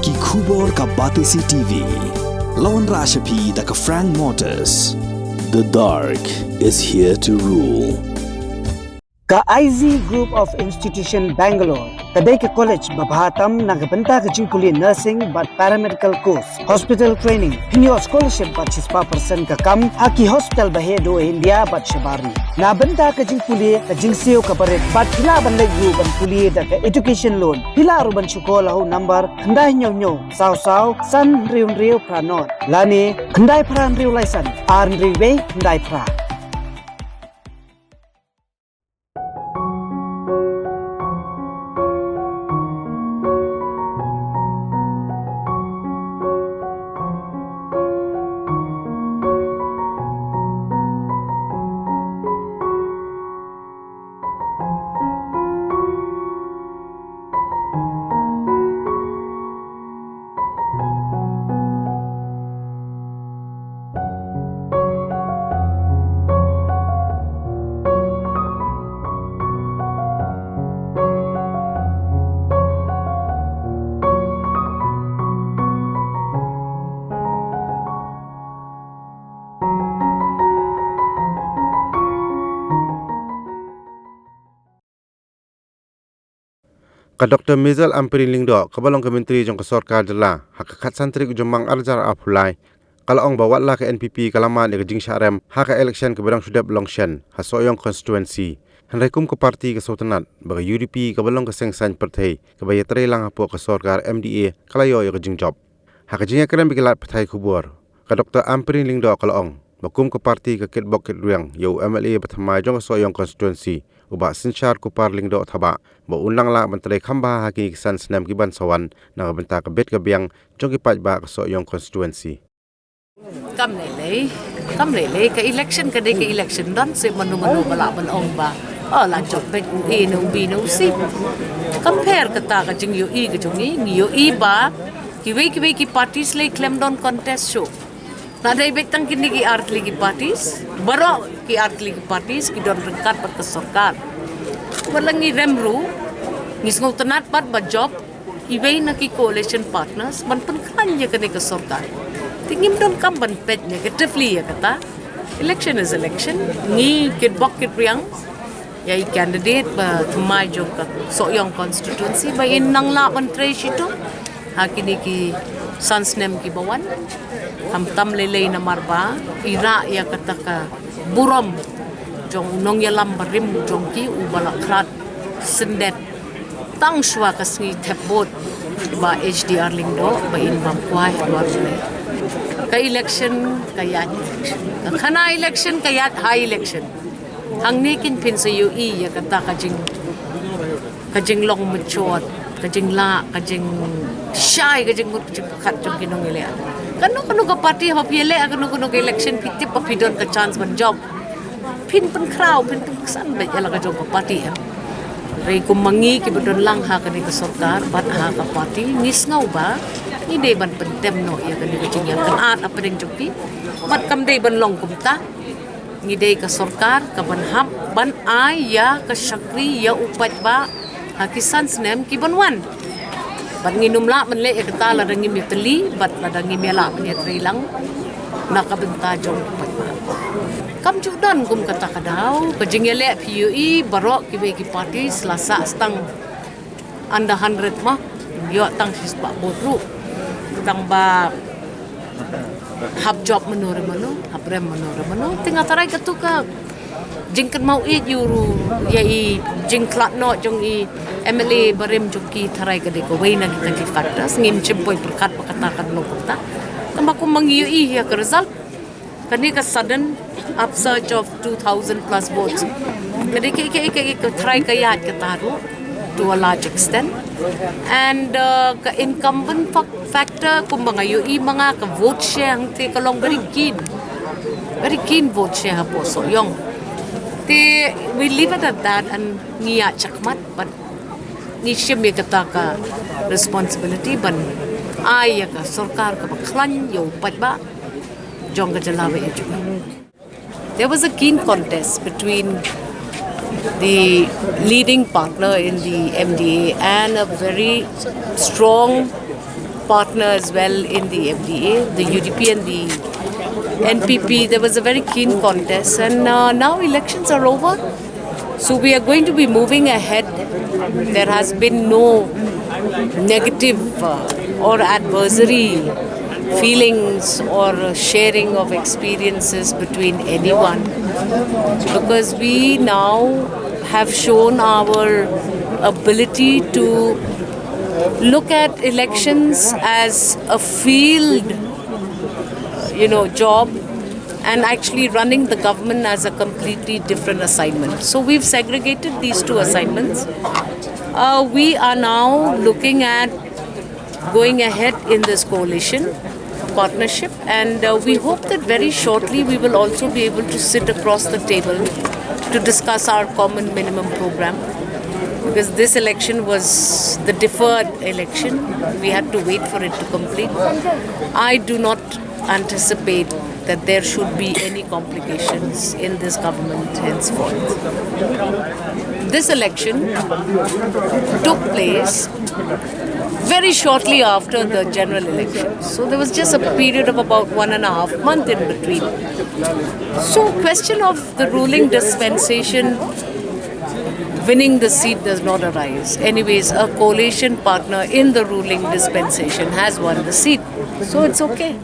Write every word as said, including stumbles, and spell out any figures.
Ki khubor ka Batesi T V. La wanrah sha phi da ka Frank Motors. The dark is here to rule. Ka I Z Group of Institution Bangalore ka dei ka college ba bha tam na ka bynta ka jingpule nursing bad paramedical course, hospital training, pynïoh scholarship bad shispah percent ka kam ha ki hospital ba heh duh India bad shabar ri. Na bynta ka jingpule ka jingsiew ka barit bad phi lah ban leit ruh ban pule da ka education loan. Phi lah ruh ban shu call ha u number khyndai hynñiew hynñiew saw saw san hynriew hynriew phra nod lane khyndai phra hynriew lai san ar hynriew wei khyndai phra. Ka Doktor Maisel Ampareen Lyngdoh, kaba long ka Myntri jong ka Sorkar Jylla, ha ka khatsan tarik u Jymmang arhajar arphew lai, ka la ong ba watla ka N P P ka la mad ïa ka jingshah rem ha ka election kaba dang shu dep long shen ha Sohiong constituency, hynrei kum ka party ka sngewtynnad ba ka U D P kaba long ka seng saiñ pyrthei kaba ïatreilang hapoh ka sorkar M D A ka la ïoh ïa ka jingjop. Ha ka jingïakren bad ki lad pathai khubor, ka Doktor Ampareen Lyngdoh ka la ong ba kum ka party ka kitbok kitrwiang ïa u M L A ba thymmai jong ka Sohiong constituency, u Bah Synshar Kupar Lyngdoh Thabah, ba un nang lah ban trei kham bha ha kine ki san snem ki ban sa wan na ka bynta ka bit ka biang jong ki paidbah ka Sohiong constituency. Kam lei lei, kam lei lei, ka election ka dei ka election, don shuh mano mano ba lah ban ong ba, oh, la jop beit u A ne u B ne u C. Compare kata ka jingïohi ka jong ngi, ngi ïohi ba kiwei kiwei ki parties lei khlem don contest shuh. Lada dei beit tang kine ki artylli ki parties, baroh ki artylli ki parties ki don ryngkat bad ka sorkar. Wat la ngi rem ruh, ngi sngewtynnad bad ba jop iwei na ki coalition partners ban pynkhlaiñ ïa kane ka sorkar. Te ngim donkam ban peit negatively ïa kata. Election is election. Ngi kitbok kitrwiang ïa i candidate ba thymmai jong ka Sohiong constituency ba in nang lah ban trei shitom ha kine ki san snem kiba wan. Khamtam lei lei namar ba i rah ïa kata ka burom jong u nongïalam barim jong ki uba la khlad syndet tang shuwa ka sngi thep vote, Bah H D R Lyngdoh, ba in bam kwai ha duar u lei. Ka election ka ïaid election, ka khana election ka ïaid ha election. Hangne kin phin sa ïohi ïa kata ka jing, ka jinglong mynchot, ka jinglah, ka jingshai, ka jingmut, ka jingpyrkhat jong ki nongïaleh. Kano kano ka party haba phi ïaleh ha kano kano ka election phi tip ba phi don ka chance ban jop. Phin pynkhraw, phin pynksan beit ïa la ka jong ka party em. Hynrei kum ma ngi kiba don lang ha kane ka sorkar bad ha ka party, ngi sngew ba ngi dei ban pyntem noh ïa kane ka jingïakynad hapdeng jong ki. Bad kam dei ban long kumta. Ngi dei ka sorkar kaban hap ban ai ïa ka shakri ïa u paidbah ha ki san snem kiban wan. Bad ngin ym lah ban leh ïa kata lada ngim ïatylli bad lada ngim ïaleh ban ïatreilang na ka bynta jong u paidbah. Kam ju don kum kata ka daw, ka jingïaleh phi ïohi baroh kiwei ki party la sah tang under hundred ma, ïoh tang shispah vote ruh. Tang ba hap jop mano re mano, hap rem mano re mano. Te nga tharai katu ka jingkynmaw ïeit ïa u, ïa i jingkhlad noh jong i M L A barim jong ki tharai ka dei kawei na kita ki factors. Ngim shym poi pyrkhat ba kata kan long kumta. Tang ba kum ma ngi ïohi ïa ka result, kane ka sudden upsurge of two thousand plus votes. Ka dei ka, ka, ka, ka tharai ka ïaid kata ruh to a large extent. And, uh, ka incumbent fac-, factor, kumba nga ïohi ma nga, ka vote share hangtei ka long very keen. Very keen vote share hapoh Sohiong. Te, we leave it at that and ngi ïaid shakhmat, but ngi shim ïa kata ka responsibility ban ai ïa ka sorkar kaba khlaiñ ïa u paidbah jong ka jylla ba ïeit jong ngi. There was a keen contest between the leading partner in the M D A and a very strong partner as well in the F D A, the U D P and the N P P. There was a very keen contest, and uh, now elections are over. So we are going to be moving ahead. There has been no negative uh, or adversary feelings or uh, sharing of experiences between anyone, because we now have shown our ability to look at elections as a field, you know, job, and actually running the government as a completely different assignment. So we've segregated these two assignments. Uh, we are now looking at going ahead in this coalition partnership, and uh, we hope that very shortly we will also be able to sit across the table to discuss our common minimum program, because this election was the deferred election. We had to wait for it to complete. I do not anticipate that there should be any complications in this government henceforth. This election took place very shortly after the general election. So there was just a period of about one and a half month in between. So question of the ruling dispensation winning the seat does not arise. Anyways, a coalition partner in the ruling dispensation has won the seat. So it's okay.